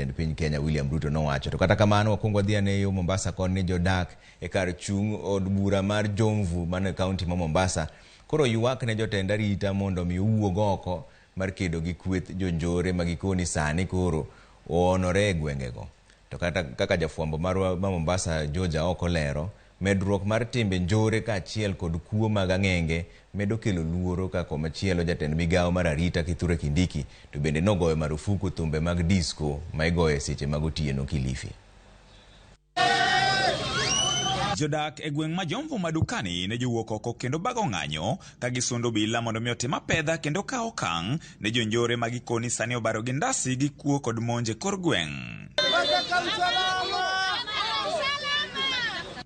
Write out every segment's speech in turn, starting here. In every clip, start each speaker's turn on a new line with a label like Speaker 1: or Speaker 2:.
Speaker 1: Jatend piny Kenya William Ruto nowacho. To kata kamano wakwongo wadhi ane yo Mombasa koni jodak e kar chung' od bura mar Jomvu mano e kaunti ma Mombasa koro ywak ne jotend arita mondo mi owuog oko mar kedo gi kweth jonjore ma gikoni sani koro oonore e gwengego. To kata kaka jafwambo marwa ma Mombasa George Aoko lero, medruok mar timbe njore kaachiel kod kuo mag ang'enge medo kelo luoro ka komachielo jatend migawo mar arita Kithure Kindiki to bende nogoyo marufuku thumbe mag disco ma igoyo e seche mag otieno Kilifi.
Speaker 2: Jodak e gweng' ma Jomvu Madukani ne jowuok oko kendo bago ng'anyo ka gisundo obila mondo mi otim apedha kendo kawo okang' ne jonjore ma gikoni sani obaro gi ndasi gi kuo kod monj e kor gweng'.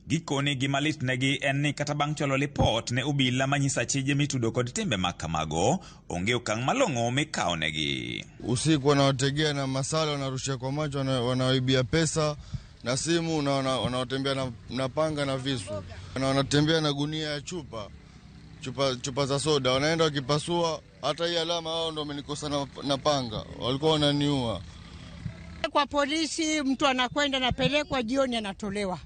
Speaker 2: Gikoni gima lit negi en ni kata bang' chwalo lipot ne obila manyiso achije mitudo kod timbe mag kamago, onge okang' malong'o mikawo negi.
Speaker 3: Usiku wanawategea na masala, wanarushia kwa macho, wanawaibia pesa na simu na wanaotembea na panga na visu na wanatembea na gunia ya chupa chupa, chupa za soda, wanaenda wakipasua. Hata hii alama hao ndo wamenikosa na panga, walikuwa wananiua.
Speaker 4: Kwa polisi mtu anakwenda anapelekwa, jioni anatolewa,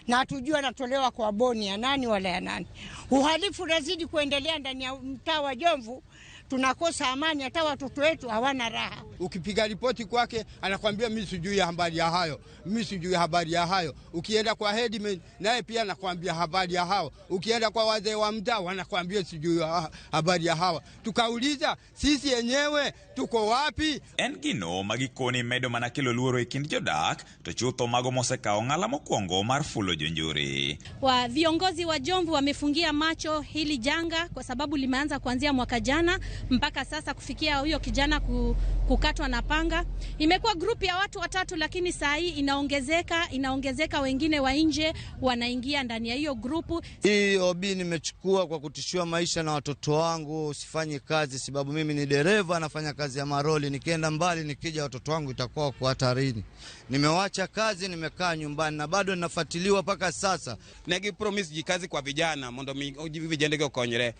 Speaker 4: na hatujui anatolewa kwa boni ya nani wala ya nani. Uhalifu unazidi kuendelea ndani ya mtaa wa Jomvu, tunakosa amani, hata watoto wetu hawana raha.
Speaker 5: Ukipiga ripoti kwake anakwambia mimi sijui habari ya hayo, mimi sijui habari ya hayo. Ukienda kwa headman naye pia anakwambia habari ya hao. Ukienda kwa wazee wa mtaa wanakwambia sijui habari ya hawa. Tukauliza sisi yenyewe tuko wapi?
Speaker 2: En gino ma gikoni medo mana kelo luoro e kind jodak to chutho mago mosekawo ng'ala mokwongo mar fulo jonjore.
Speaker 6: Wa viongozi wa Jomvu wamefungia macho hili janga kwa sababu limeanza kuanzia mwaka jana mpaka sasa kufikia huyo kijana kukatwa na panga. Imekuwa grupu ya watu watatu, lakini saa hii inaongezeka, inaongezeka, wengine wa nje wanaingia ndani ya hiyo grupu.
Speaker 7: Hii OB nimechukua kwa kutishiwa maisha na watoto wangu, usifanye kazi sababu mimi ni dereva nafanya kazi ya maroli, nikienda mbali nikija watoto wangu itakuwa kwa hatarini. Nimewacha kazi, nimekaa nyumbani na bado ninafuatiliwa mpaka sasa.
Speaker 8: Negi promise ji kazi kwa vijana mondo mi vijende go okonyre.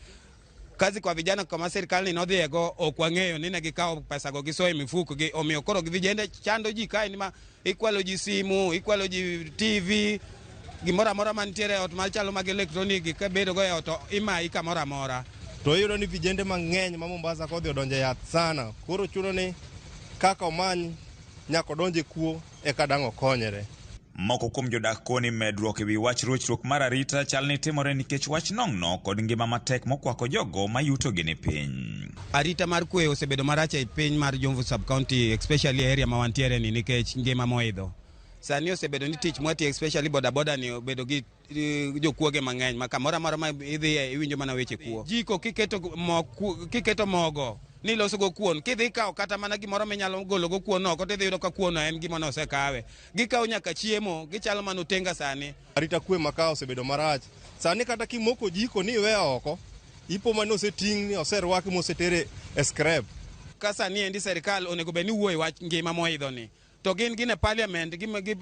Speaker 8: Kazi kwa vijana kama sirikal ni nodhiego ok wang'eyo ni ne gikawo pesa go gisoyo e mifuko gi, omiyo koro vijende chando ji kae ni ma ikwalo ji simu, ikwalo ji TV, gimoro amora mantiere e ot machalo mag electronic kabedo go e ot to imayi kamoro amora.
Speaker 9: To iyudo ni vijende mang'eny ma Mombasa kodhi odonjo e yath sana. Koro chuno ni kaka omany nyaka odonj e kuo eka dang' okonyre.
Speaker 2: Moko kuom jodak koni medruok ewi wach rochruok mar arita chal ni timore nikech wach nong'no kod ngima matek mokwako jogo ma yutogi ni piny.
Speaker 8: Arita mar kwe osebedo marach e piny mar Jomvu sub-county, especially area ma wantiere ni nikech ngima moidho. Sani osebedo ni tich mwatiyo especially bodaboda ni obedo gi jokuoge mang'eny ma kamoro amora ma idhiye iwinjo mana weche kuo. Jiko kiketo mo, kiketo mogo niloso go kuon, kidhi kawo kata mana gimoro minyalo golo go kuon oko tidhi yudo ka kuon no en gima nosekawe. Gikawo nyaka chiemo, gichalo mana otenga sani.
Speaker 9: Arita kwe ma ka osebedo marach. Sani kata kimoko jiko ni iweyo oko, ipo mana oseting' ni oserwaki mosetere e scrap.
Speaker 8: Ka sani endi serikal onego bed ni wuoyo e wach ngima moidho ni. To gin e parliament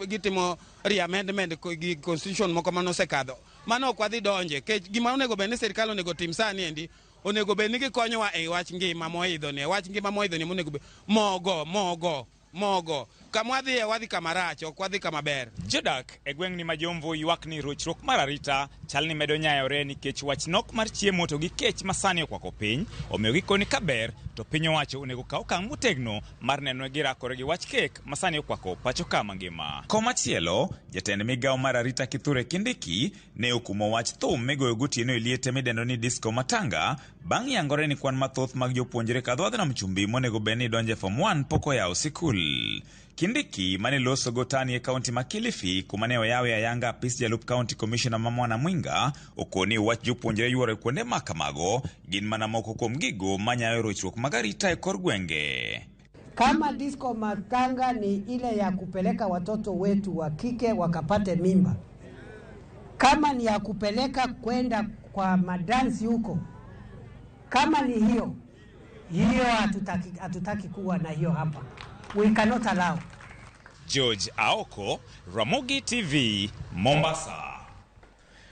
Speaker 8: gitimo re-amendment gi constitution moko manosekadho. Mano ok wadhi donje. Kech gima onego bed ni sirikal onego tim sani endi, onego bed ni gikonyowa e wach ngima moidho ni. Wach ngima moidho ni monego bed mogo, mogo, mogo. Kama wadhiye wadhi kama rach, ok wadhi kama ber.
Speaker 2: Jodak e gweng'ni ma Jomvu ywak ni rochruok mar arita chal ni medo nyayore nikech wach nok mar chiemo to gi kech ma sani okwako piny, omiyo gikoni ka ber to piny owacho onego kaw okang' motegno mar neno ni girakore gi wach kek ma sani okwako pacho ka mangima. Komachielo, jatend migawo mar arita Kithure Kindiki ne okumo wach thum migoyo gotieno e liete midendo ni disco matanga bang' yangore ni kwan mathoth mag jopuonjre kadho wadh nam chumbi monego bed ni donjo e form 1 pok oyawo sikul. Kindiki mane loso go tani e kaunti ma Kilifi kuma ne oyawe ayanga apis jalup county commissioner ma Mwana Mwinga okoni wach jopuonjre yuoro e kuonde ma kamago gin mana moko kuom gigo manyayo rochruok mag arita e kor gwenge.
Speaker 10: Kama disco matanga ni ile ya kupeleka watoto wetu wa kike wakapate mimba, kama ni ya kupeleka kwenda kwa madansi huko, kama ni hiyo hiyo, hatutaki kuwa na hiyo hapa. We cannot allow.
Speaker 2: George Aoko, Ramogi TV, Mombasa.